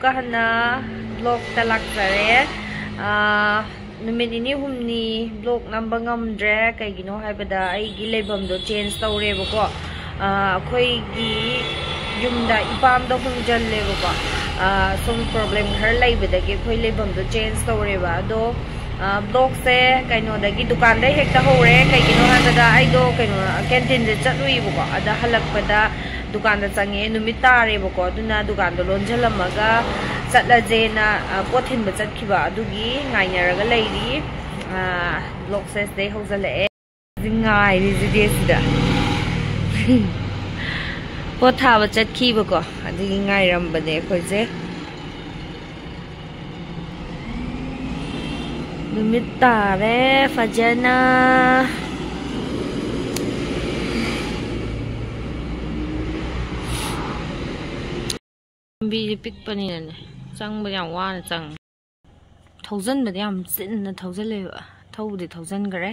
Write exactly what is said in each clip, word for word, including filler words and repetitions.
ꯑꯃꯨꯛꯀ ꯍꯟꯅ ꯕ꯭ꯂꯣꯛꯇ ꯂꯥꯛꯆꯔꯦ꯫ ꯑꯥ, ꯅꯨꯃꯤꯠ ꯅꯤꯅꯤ ꯍꯨꯝꯅꯤ ꯕ꯭ꯂꯣꯛ ꯅꯝꯕ ꯉꯝꯗ꯭ꯔꯦ꯫ ꯀꯩꯒꯤꯅꯣ ꯍꯥꯏꯕꯗ ꯑꯩꯒꯤ ꯂꯩꯐꯝꯗꯣ ꯆꯦꯟꯖ ꯇꯧꯔꯦꯕꯀꯣ꯫ ꯑꯥ, ꯑꯩꯈꯣꯏꯒꯤ ꯌꯨꯝꯗ ꯏꯄꯥꯝꯗ ꯍꯣꯡꯖꯜꯂꯦꯕꯀꯣ꯫ ꯑꯥ, ꯁꯨꯝ ꯄ꯭ꯔꯣꯕ꯭ꯂꯦꯝ ꯈꯔ ꯂꯩꯕꯗꯒꯤ ꯑꯩꯈꯣꯏ ꯂꯩꯐꯝꯗꯣ ꯆꯦꯟꯖ ꯇꯧꯔꯦꯕ꯫ ꯑꯗꯣ ꯑꯥ, ꯕ꯭ꯂꯣꯛꯁꯦ ꯀꯩꯅꯣꯗꯒꯤ, ꯗꯨꯀꯥꯟꯗꯩ ꯍꯦꯛꯇ ꯍꯧꯔꯦ꯫ ꯀꯩꯒꯤꯅꯣ ꯍꯥꯏꯕꯗ ꯑꯩꯗꯣ ꯀꯩꯅꯣ, ꯀꯦꯟꯇꯤꯟꯗ ꯆꯠꯂꯨꯏꯕꯀꯣ꯫ ꯑꯗ ꯍꯜꯂꯛꯄꯗ ꯗꯨꯀꯥꯟꯗ ꯆꯪꯉꯛꯑꯦ, ꯅꯨꯃꯤꯠ ꯇꯥꯔꯦꯕꯀꯣ꯫ ꯑꯗꯨꯅ ꯗꯨꯀꯥꯟꯗꯣ ꯂꯣꯟꯁꯤꯜꯂꯝꯃꯒ ꯆꯠꯂꯁꯦꯅ, ꯑꯥ, ꯄꯣꯠ ꯊꯤꯟꯕ ꯆꯠꯈꯤꯕ ꯑꯗꯨꯒꯤ ꯉꯥꯏꯅꯔꯒ ꯂꯩꯔꯤ꯫ ꯑꯥ, ꯕ꯭ꯂꯣꯛꯁꯦ ꯁꯤꯗꯩ ꯍꯧꯖꯜꯂꯛꯑꯦ꯫ ꯉꯥꯏꯔꯤꯁꯤꯗꯤ ꯑꯁꯤꯗ꯫ ꯄꯣꯠ ꯊꯥꯕ ꯆꯠꯈꯤꯕꯀꯣ, ꯑꯗꯨꯒꯤ ꯉꯥꯏꯔꯝꯕꯅꯦ ꯑꯩꯈꯣꯏꯁꯦ꯫ ꯅꯨꯃꯤꯠ ꯇꯥꯔꯦ ꯐꯖꯅ꯫ ꯂꯝꯕꯤꯁꯦ ꯄꯤꯛꯄꯅꯤꯅꯅꯦ, ꯆꯪꯕ ꯌꯥꯝ ꯋꯥꯅ ꯆꯪꯉꯦ꯫ ꯊꯧꯖꯟꯕꯗꯤ ꯌꯥꯝ ꯆꯤꯟꯅ ꯊꯧꯖꯜꯂꯦꯕ꯫ ꯊꯧꯕꯗꯤ ꯊꯧꯖꯟꯈ꯭ꯔꯦ꯫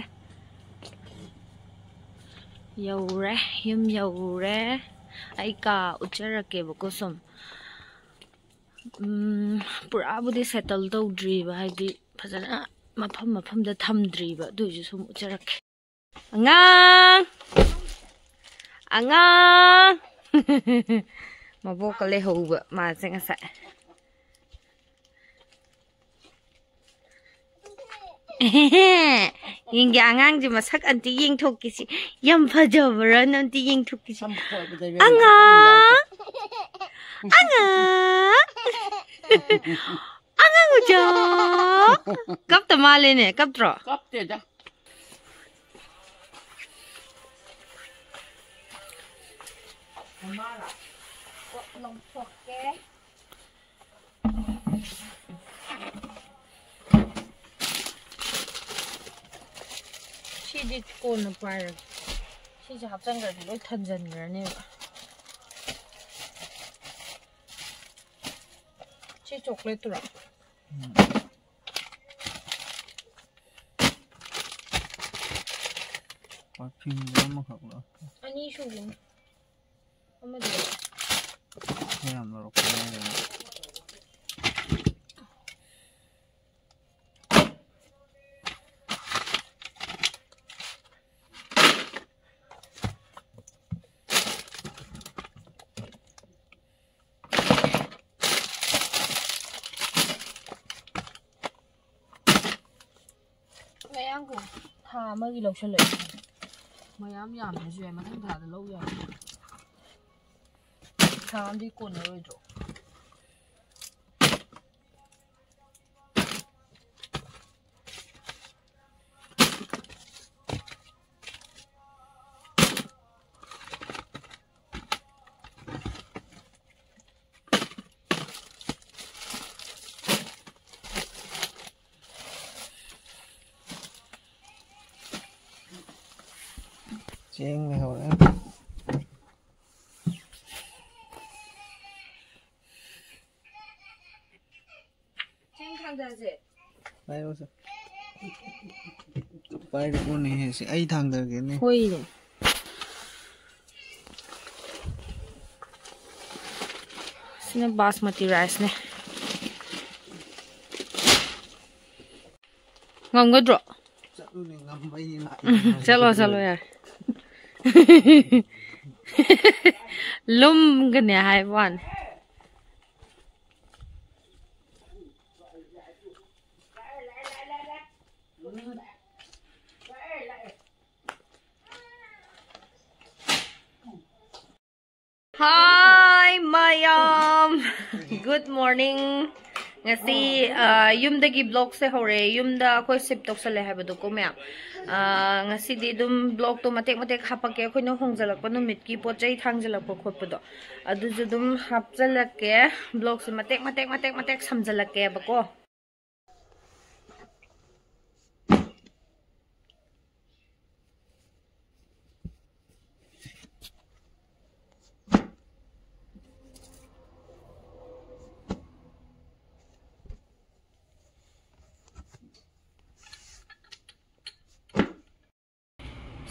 ꯌꯧꯔꯦ, ꯌꯨꯝ ꯌꯧꯔꯦ꯫ ꯑꯩ ꯀꯥ ꯎꯠꯆꯔꯛꯀꯦꯕꯀꯣ ꯁꯨꯝ꯫ ꯎꯝ, ꯄꯨꯔꯥꯕꯨꯗꯤ ꯁꯦꯇꯜ ꯇꯧꯗ꯭ꯔꯤꯕ, ꯍꯥꯏꯗꯤ ꯐꯖꯅ ꯃꯐꯝ ꯃꯐꯝꯗ ꯊꯝꯗ꯭ꯔꯤꯕ, ꯑꯗꯨꯏꯁꯨ ꯁꯨꯝ ꯎꯠꯆꯔꯛꯀꯦ꯫ ꯑꯉꯥꯡ! ꯑꯉꯥꯡ! ꯃꯕꯣꯛꯀ ꯂꯩꯍꯧꯕ ꯃꯥꯁꯦ ꯉꯁꯥꯏ꯫ ꯌꯦꯡꯒꯦ, ꯑꯉꯥꯡꯁꯦ ꯃꯁꯛ ꯑꯝꯇ ꯌꯦꯡꯊꯣꯛꯀꯦꯁꯤ꯫ ꯌꯥꯝ ꯐꯖꯕ꯭ꯔꯥ? ꯑꯝꯇ ꯌꯦꯡꯊꯣꯛꯀꯦꯁꯤ꯫ ꯁꯝ ꯈꯣꯏꯕꯗ ꯏꯕꯦꯝꯃ ꯑꯉꯥꯡ! ꯃꯁꯛ ꯌꯥꯝ ꯌꯥꯎꯗꯦ꯫ ꯑꯉꯥꯡ! ꯑꯉꯥꯡ ꯃꯆꯥ! ꯀꯞꯇ ꯃꯥꯜꯂꯦꯅꯦ, ꯀꯞꯇ꯭ꯔꯣ? ꯀꯞꯇꯦꯗ꯫ ꯂꯧꯊꯣꯛꯀꯦ꯫ ꯁꯤꯗꯤ ꯀꯣꯟꯅ ꯄꯥꯏꯔꯒꯦ꯫ ꯁꯤꯁꯦ ꯍꯥꯞꯆꯤꯟꯈ꯭ꯔꯗꯤ ꯂꯣꯏ ꯊꯟꯖꯟꯈ꯭ꯔꯅꯦꯕ꯫ ꯁꯤ ꯆꯣꯀ꯭ꯂꯦꯠꯇꯨꯔꯣ? ꯎꯝ꯫ ꯄꯔꯐ꯭ꯌꯨꯝꯗ ꯑꯃꯈꯛ ꯂꯧꯔꯛꯀꯦ꯫ ꯑꯅꯤ ꯁꯨꯕꯅꯤ꯫ ꯑꯃꯗꯤ ꯈꯔ ꯌꯥꯝ ꯂꯧꯔꯛꯄ ꯌꯥꯏꯗꯅ꯫ ꯃꯌꯥꯝ ꯀꯣ ꯊꯥ ꯑꯃꯒꯤ ꯂꯧꯁꯜꯂꯛꯑꯦ꯫ ꯃꯌꯥꯝ ꯌꯥꯝꯗ꯭ꯔꯁꯨ ꯌꯥꯏ, ꯃꯊꯪ ꯊꯥꯗ ꯂꯧ ꯌꯥꯏ꯫ ꯊꯥ ꯑꯃꯗꯤ ꯀꯣꯟꯅꯔꯣꯏꯗ꯭ꯔꯣ? ꯆꯦꯡ ꯂꯩꯍꯧꯔꯦ꯫ ꯆꯦꯡ ꯊꯥꯡꯗꯔꯁꯦ꯫ ꯄꯥꯏꯔꯛꯑꯣꯁꯦ꯫ ꯄꯥꯏꯔꯛꯑꯣꯅꯦꯍꯦ, ꯁꯤ ꯑꯩ ꯊꯥꯡꯗꯔꯒꯦꯅꯦ꯫ ꯍꯣꯏꯅꯦ꯫ ꯁꯤꯅ ꯕꯥꯁꯃꯇꯤ ꯔꯥꯏꯁꯅꯦ꯫ ꯉꯝꯒꯗ꯭ꯔꯣ? ꯆꯠꯂꯨꯅꯦ, ꯉꯝꯕꯩꯅꯦ ꯂꯥꯛꯏ꯫ ꯎꯝ, ꯆꯠꯂꯣ, ꯆꯠꯂꯣ, ꯌꯥꯔꯦ꯫ ꯂꯨꯝꯒꯅꯦ ꯍꯥꯏꯕ ꯋꯥꯅꯤ꯫ Hi ꯃꯌꯥꯝ, good morning꯫ ꯉꯁꯤ ꯑ, ꯌꯨꯝꯗꯒꯤ vlogꯁꯦ ꯍꯧꯔꯦ꯫ ꯌꯨꯝꯗ ꯑꯩꯈꯣꯏ shift ꯇꯧꯁꯜꯂꯦ ꯍꯥꯏꯕꯗꯣꯀꯣ ꯃꯌꯥꯝ꯫ ꯑ, ꯉꯁꯤꯗꯤ ꯑꯗꯨꯝ vlogꯇꯣ ꯃꯇꯦꯛ ꯃꯇꯦꯛ ꯍꯥꯞꯄꯛꯀꯦ, ꯑꯩꯈꯣꯏꯅ ꯍꯣꯡꯖꯜꯂꯛꯄ ꯅꯨꯃꯤꯠꯀꯤ ꯄꯣꯠ ꯆꯩ ꯊꯥꯡꯖꯜꯂꯛꯄ ꯈꯣꯠꯄꯗꯣ ꯑꯗꯨꯁꯨ ꯑꯗꯨꯝ ꯍꯥꯞꯆꯜꯂꯛꯀꯦ꯫ Vlogꯁꯦ ꯃꯇꯦꯛ ꯃꯇꯦꯛ ꯃꯇꯦꯛ ꯃꯇꯦꯛ ꯁꯝꯖꯜꯂꯛꯀꯦꯕꯀꯣ꯫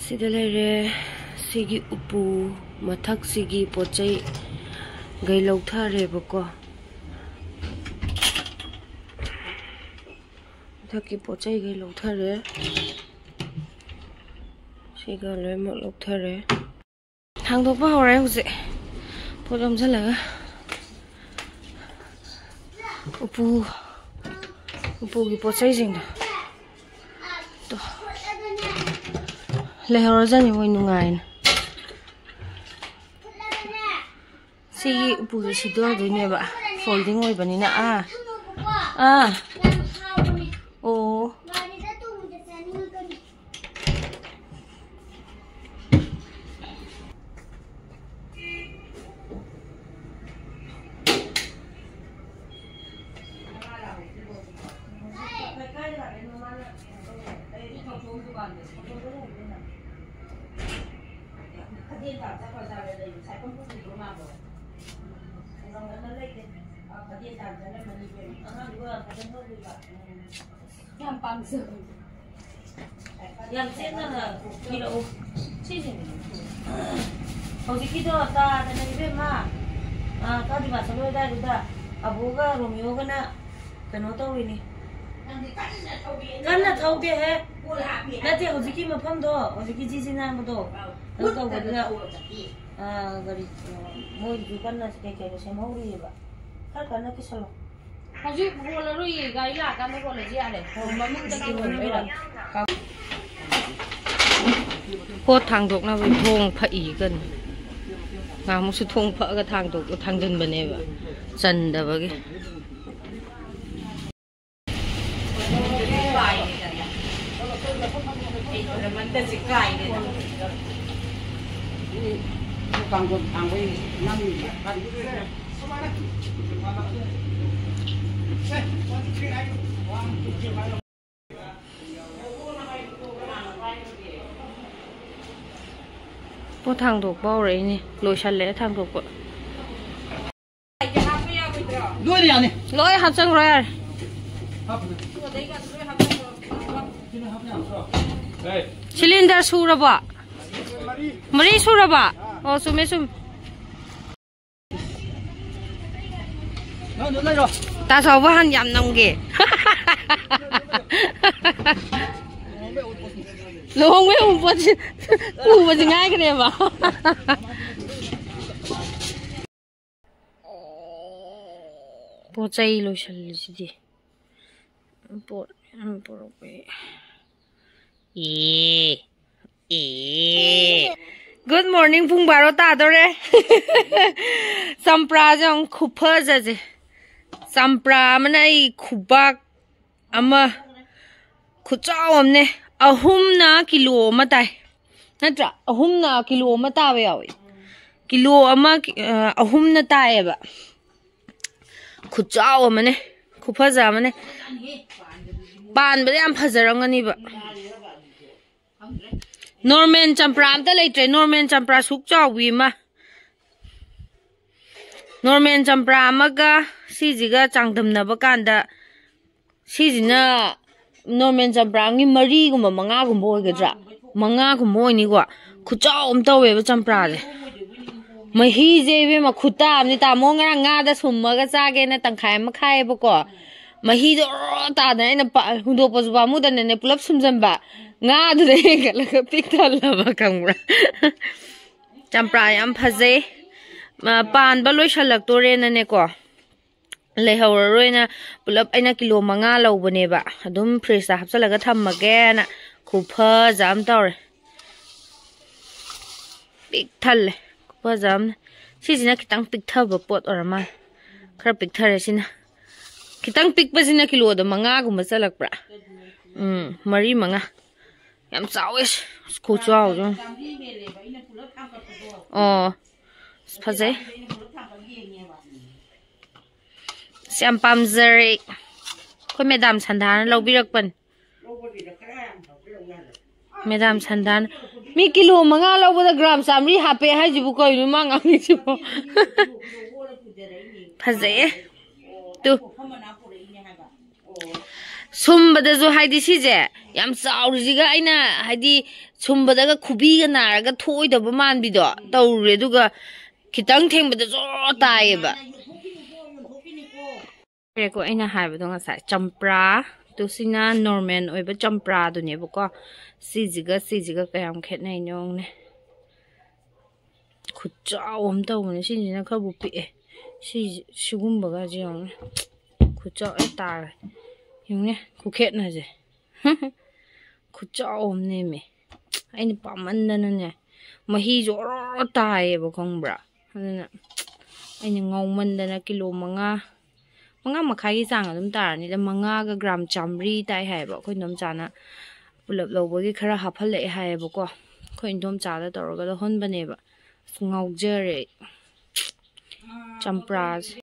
ꯁꯤꯗ ꯂꯩꯔꯦ꯫ ꯁꯤꯒꯤ ꯎꯄꯨ ꯃꯊꯛꯁꯤꯒꯤ ꯄꯣꯠ ꯆꯩ ꯒꯩ ꯂꯧꯊꯔꯦꯕꯀꯣ꯫ ꯃꯊꯛꯀꯤ ꯄꯣꯠ ꯆꯩꯈꯩ ꯂꯧꯊꯔꯦ꯫ ꯁꯤꯒ ꯂꯣꯏꯅꯃꯛ ꯂꯧꯊꯔꯦ꯫ ꯊꯥꯡꯗꯣꯛꯄ ꯍꯧꯔꯦ ꯍꯧꯖꯤꯛ꯫ ꯄꯣꯠ ꯌꯣꯝꯁꯤꯜꯂꯒ ꯎꯄꯨ, ꯎꯄꯨꯒꯤ ꯄꯣꯠ ꯆꯩꯁꯤꯡꯗꯣ꯫ ꯂꯩꯍꯧꯔꯖꯅꯤ ꯃꯣꯏ ꯅꯨꯡꯉꯥꯏꯅ꯫ ꯁꯤꯒꯤ ꯎꯄꯨꯁꯦ ꯁꯤꯗꯣꯛꯑꯗꯣꯏꯅꯦꯕ, folding ꯑꯣꯏꯕꯅꯤꯅ꯫ ꯑꯥ, ꯑꯥ, ꯑꯣ꯫ ꯌꯥꯝ ꯄꯥꯝꯖꯕ꯫ ꯌꯥꯝ ꯆꯦꯠꯅ ꯏꯔꯛꯎ꯫ ꯁꯤꯁꯤꯅꯦ꯫ ꯍꯧꯖꯤꯛꯀꯤꯗꯣ ꯇꯥꯗꯅ ꯏꯕꯦꯝꯃ, ꯑ, ꯀꯥꯗꯤꯃꯥꯁ ꯂꯣꯏ ꯑꯗꯥꯏꯗꯨꯗ ꯑꯕꯣꯒ ꯔꯣꯃꯤꯌꯣꯒꯅ ꯀꯩꯅꯣ ꯇꯧꯔꯤꯅꯤ꯫ ꯀꯟꯅ ꯊꯧꯗꯦꯍꯦ꯫ ꯅꯠꯇꯦ, ꯍꯧꯖꯤꯛꯀꯤ ꯃꯐꯝꯗꯣ, ꯍꯧꯖꯤꯛꯀꯤ ꯖꯤ ꯖꯤ ꯉꯥꯡꯕꯗꯣ, ꯑꯗꯨ ꯇꯧꯕꯗꯨꯗ, ꯑ, ꯒꯥꯔꯤ, ꯑ, ꯃꯣꯏꯒꯤꯁꯨ ꯀꯟꯅ ꯀꯩ ꯀꯩꯅꯣ ꯁꯦꯝꯍꯧꯔꯤꯑꯕ꯫ ꯈꯔ ꯀꯟꯅ ꯀꯤꯁꯜꯂꯣ꯫ ꯍꯧꯖꯤꯛ ꯍꯣꯜꯂꯔꯣꯏꯌꯦ, ꯒꯥꯔꯤ ꯂꯥꯛꯑꯀꯥꯟꯗ ꯍꯣꯜꯂꯁꯨ ꯌꯥꯔꯦ꯫ ꯃꯅꯨꯡꯗꯒꯤ ꯍꯣꯜꯂꯣ꯫ ꯄꯣꯠ ꯊꯥꯡꯗꯣꯛꯅꯕꯒꯤ ꯊꯣꯡ ꯐꯛꯏ ꯀꯩꯅꯣ꯫ ꯉꯍꯥꯟꯃꯨꯛꯁꯨ ꯊꯣꯡ ꯐꯛꯑꯒ ꯊꯥꯡꯗꯣꯛ-, ꯊꯥꯡꯖꯤꯟꯕꯅꯦꯕ, ꯆꯟꯗꯕꯒꯤ꯫ ꯄꯣꯠ ꯊꯥꯡꯗꯣꯛꯄ ꯍꯧꯔꯛꯏꯅꯦ꯫ ꯂꯣꯏꯁꯜꯂꯛꯑꯦ ꯊꯥꯡꯗꯣꯛꯄ꯫ ꯂꯣꯏꯔꯦ, ꯌꯥꯅꯤ꯫ ꯂꯣꯏ ꯍꯥꯞꯆꯟꯈ꯭ꯔꯣ ꯌꯥꯔꯦ꯫ ꯍꯥꯞꯄꯨꯅꯦ꯫ ꯁꯤꯅ ꯍꯥꯞꯄ ꯌꯥꯗ꯭ꯔꯣ? ꯁꯤꯂꯤꯟꯗꯔ ꯁꯨꯔꯕꯣ? ꯃꯔꯤ꯫ ꯃꯔꯤ ꯁꯨꯔꯕ? ꯑꯣ, ꯆꯨꯝꯃꯦ, ꯆꯨꯝꯃꯦ꯫ ꯅꯪ ꯑꯗꯨ ꯂꯩꯔꯣ꯫ ꯇꯥ ꯆꯥꯎꯕ ꯍꯥꯟ ꯌꯥꯝ ꯅꯝꯒꯦ꯫ ꯂꯨꯍꯣꯡꯕꯩ ꯑꯎꯟꯄꯣꯠꯁꯤ ꯄꯨꯕꯁꯤ ꯉꯥꯏꯈ꯭ꯔꯦꯕ꯫ ꯄꯣꯠ ꯆꯩ ꯂꯣꯏꯁꯜꯂꯤꯁꯤꯗꯤ꯫ ꯄꯣꯠ ꯌꯥꯝ ꯄꯨꯔꯛꯄꯩ꯫ ꯑꯦ꯫ ꯑꯦ, ꯒꯨꯗ ꯃꯣꯔꯅꯤꯡ, ꯄꯨꯡ ꯕꯥꯔꯣ ꯇꯥꯗꯣꯔꯦ꯫ ꯆꯝꯄ꯭ꯔꯥꯁꯦ ꯑꯃꯨꯛ ꯈꯨꯐꯖꯁꯦ꯫ ꯆꯝꯄ꯭ꯔꯥ ꯑꯃꯅ ꯑꯩ ꯈꯨꯕꯥꯛ ꯑꯃ, ꯈꯨꯆꯥꯎ ꯑꯃꯅꯦ꯫ ꯑꯍꯨꯝꯅ ꯀꯤꯂꯣ ꯑꯃ ꯇꯥꯏ, ꯅꯠꯇ꯭ꯔꯥ? ꯑꯍꯨꯝꯅ ꯀꯤꯂꯣ ꯑꯃ ꯇꯥꯕ ꯌꯥꯎꯋꯤ꯫ ꯀꯤꯂꯣ ꯑꯃ, ꯑ, ꯑꯍꯨꯝꯅ ꯇꯥꯏꯌꯦꯕ꯫ ꯈꯨꯆꯥꯎ ꯑꯃꯅꯦ, ꯈꯨꯐꯖ ꯑꯃꯅꯦ꯫ ꯄꯥꯟꯕꯗ ꯌꯥꯝ ꯐꯖꯔꯝꯒꯅꯤꯕ꯫ ꯅꯣꯔꯃꯦꯟ ꯆꯝꯄ꯭ꯔꯥ ꯑꯝꯇ ꯂꯩꯇ꯭ꯔꯦ꯫ ꯅꯣꯔꯃꯦꯟ ꯆꯝꯄ꯭ꯔꯥ ꯁꯨꯛ ꯆꯥꯎꯕꯤ ꯑꯃ, ꯅꯣꯔꯃꯦꯟ ꯆꯝꯄ꯭ꯔꯥ ꯑꯃꯒ ꯁꯤꯁꯤꯒ ꯆꯥꯡꯗꯝꯅꯕ ꯀꯥꯟꯗ, ꯁꯤꯁꯤꯅ ꯅꯣꯔꯃꯦꯟ ꯆꯝꯄ꯭ꯔꯥ ꯑꯃꯒꯤ ꯃꯔꯤꯒꯨꯝꯕ, ꯃꯉꯥꯒꯨꯝꯕ ꯑꯣꯏꯒꯗ꯭ꯔꯥ? ꯃꯉꯥꯒꯨꯝꯕ ꯑꯣꯏꯅꯤꯀꯣ꯫ ꯈꯨꯆꯥꯎ ꯑꯃ ꯇꯧꯋꯦꯕ ꯆꯝꯄ꯭ꯔꯥꯁꯦ꯫ ꯃꯍꯤꯁꯦ ꯏꯕꯦꯝꯃ ꯈꯨꯇꯥ ꯑꯃꯅꯤ꯫ ꯇꯥꯃꯣ ꯉꯔꯥꯡ ꯉꯥꯗ ꯁꯨꯝꯃꯒ ꯆꯥꯒꯦꯅ ꯇꯪꯈꯥꯏ ꯑꯃ ꯈꯥꯏꯌꯦꯕꯀꯣ꯫ ꯃꯍꯤꯗꯣ ꯑꯣꯔꯣ ꯇꯥꯗꯅ ꯑꯩꯅ ꯄ-, ꯍꯨꯟꯗꯣꯛꯄꯁꯨ ꯄꯥꯝꯃꯨꯗꯅꯅꯦ, ꯄꯨꯂꯞ ꯁꯨꯝꯖꯟꯕ꯫ ꯉꯥꯗꯨꯗ ꯍꯦꯟꯒꯠꯂꯒ ꯄꯤꯛ ꯊꯜꯂꯕ, ꯈꯪꯕ꯭ꯔꯥ? ꯆꯝꯄ꯭ꯔꯥ ꯌꯥꯝ ꯐꯖꯩ꯫ ꯃ-, ꯄꯥꯟꯕ ꯂꯣꯏꯁꯜꯂꯛꯇꯣꯔꯦꯅꯅꯦꯀꯣ, ꯂꯩꯍꯧꯔꯔꯣꯏꯅ ꯄꯨꯂꯞ ꯑꯩꯅ ꯀꯤꯂꯣ ꯃꯉꯥ ꯂꯧꯕꯅꯦꯕ꯫ ꯑꯗꯨꯝ ꯐ꯭ꯔꯤꯖꯇ ꯍꯥꯞꯆꯜꯂꯒ ꯊꯝꯃꯒꯦꯅ꯫ ꯈꯨꯐꯖ ꯑꯃ ꯇꯧꯔꯦ꯫ ꯄꯤꯛ ꯊꯜꯂꯦ꯫ ꯈꯨꯐꯖ ꯑꯃꯅ꯫ ꯁꯤꯁꯤꯅ ꯈꯤꯇꯪ ꯄꯤꯛꯊꯕ ꯄꯣꯠ ꯑꯣꯏꯔ ꯃꯥꯜꯂꯦ꯫ ꯈꯔ ꯄꯤꯛꯊꯔꯦ ꯁꯤꯅ꯫ ꯈꯤꯇꯪ ꯄꯤꯛꯄꯁꯤꯅ ꯀꯤꯂꯣꯗ ꯃꯉꯥꯒꯨꯝꯕ ꯆꯠꯂꯛꯄ꯭ꯔꯥ? ꯎꯝ, ꯃꯔꯤ, ꯃꯉꯥ꯫ ꯌꯥꯝ ꯆꯥꯎꯋꯦ꯫ ꯑꯁ, ꯈꯨꯆꯥꯎꯁꯦ ꯌꯦꯡꯉꯨ꯫ ꯑꯣ, ꯑꯁ, ꯐꯖꯩ꯫ ꯑꯁ, ꯌꯥꯝ ꯄꯥꯝꯖꯔꯦ꯫ ꯑꯩꯈꯣꯏ ꯃꯦꯗꯥꯝ ꯁꯟꯗꯥꯅ ꯂꯧꯕꯤꯔꯛꯄꯅꯤ꯫ ꯃꯦꯗꯥꯝ ꯁꯟꯗꯥꯅ ꯃꯤ ꯀꯤꯂꯣ ꯃꯉꯥ ꯂꯧꯕꯗ ꯒ꯭ꯔꯥꯝ ꯆꯥꯃꯔꯤ ꯍꯥꯞꯄꯦ ꯍꯥꯏꯁꯤꯕꯨ ꯀꯩꯅꯣ ꯃꯥ ꯉꯥꯡꯉꯤꯁꯤꯕꯣ? ꯐꯖꯩꯌꯦ꯫ ꯇꯨ꯫ ꯁꯨꯝꯕꯗꯁꯨ ꯍꯥꯏꯗꯤ ꯁꯤꯁꯦ ꯌꯥꯝ ꯆꯥꯎꯔꯤꯁꯤꯒ ꯑꯩꯅ ꯍꯥꯏꯗꯤ ꯁꯨꯝꯕꯗꯒ ꯈꯨꯕꯤꯒ ꯅꯥꯔꯒ ꯊꯣꯛꯑꯣꯏꯗꯕ ꯃꯥꯟꯕꯤꯗꯣ ꯇꯧꯔꯨꯔꯦ, ꯑꯗꯨꯒ ꯈꯤꯇꯪ ꯊꯦꯡꯕꯗ ꯖꯣꯔ ꯇꯥꯏꯌꯦꯕ꯫ ꯀꯣ ꯑꯩꯅ ꯍꯥꯏꯕꯗꯣ ꯉꯁꯥꯏ ꯆꯝꯄ꯭ꯔꯥ, ꯇꯨ ꯁꯤꯅ ꯅꯣꯔꯃꯦꯜ ꯑꯣꯏꯕ ꯆꯝꯄ꯭ꯔꯥꯗꯨꯅꯦꯕꯀꯣ꯫ ꯁꯤꯁꯤꯒ ꯁꯤꯁꯤꯒ ꯀꯌꯥꯝ ꯈꯦꯠꯅꯩꯅꯣ ꯌꯦꯡꯉꯨꯅꯦ꯫ ꯈꯨꯠꯆꯥꯎ ꯑꯃ ꯇꯧꯕꯅꯦ꯫ ꯁꯤꯁꯤꯅ ꯈꯔꯕꯨ ꯄꯤꯛꯑꯦ꯫ ꯁꯤ ꯁꯤꯒꯨꯝꯕꯒꯁꯦ ꯌꯦꯡꯉꯨꯅꯦ꯫ ꯈꯨꯠꯆꯥꯎ ꯑꯩ ꯇꯥꯔꯦ꯫ ꯌꯦꯡꯉꯨꯅꯦ ꯈꯨꯈꯦꯠꯅꯁꯦ꯫ ꯈꯨꯠꯆꯥꯎ ꯑꯃ ꯅꯦꯝꯃꯦ꯫ ꯑꯩꯅ ꯄꯥꯝꯃꯟꯗꯅꯅꯦ, ꯃꯍꯤꯁꯨ ꯑꯣꯔꯣ ꯇꯥꯏꯌꯦꯕ, ꯈꯪꯕ꯭ꯔꯥ? ꯑꯗꯨꯅ ꯑꯩꯅ ꯉꯧꯃꯟꯗꯅ ꯀꯤꯂꯣ ꯃꯉꯥ, ꯃꯉꯥ ꯃꯈꯥꯏꯒꯤ ꯆꯥꯡ ꯑꯗꯨꯝ ꯇꯥꯔꯅꯤꯗ, ꯃꯉꯥꯒ ꯒ꯭ꯔꯥꯝ ꯆꯥꯝꯃꯔꯤ ꯇꯥꯏ ꯍꯥꯏꯌꯦꯕ꯫ ꯑꯩꯈꯣꯏ ꯏꯗꯣꯝꯆꯥꯅ ꯄꯨꯂꯞ ꯂꯧꯕꯒꯤ ꯈꯔ ꯍꯥꯞꯍꯜꯂꯛꯑꯦ ꯍꯥꯏꯌꯦꯕꯀꯣ꯫ ꯑꯩꯈꯣꯏ ꯏꯗꯣꯝꯆꯥꯗ ꯇꯧꯔꯒ ꯂꯧꯍꯟꯕꯅꯦꯕ꯫ ꯑꯁ, ꯉꯥꯎꯖꯔꯦ ꯑꯩ꯫ ꯆꯝꯄ꯭ꯔꯥꯁꯦ꯫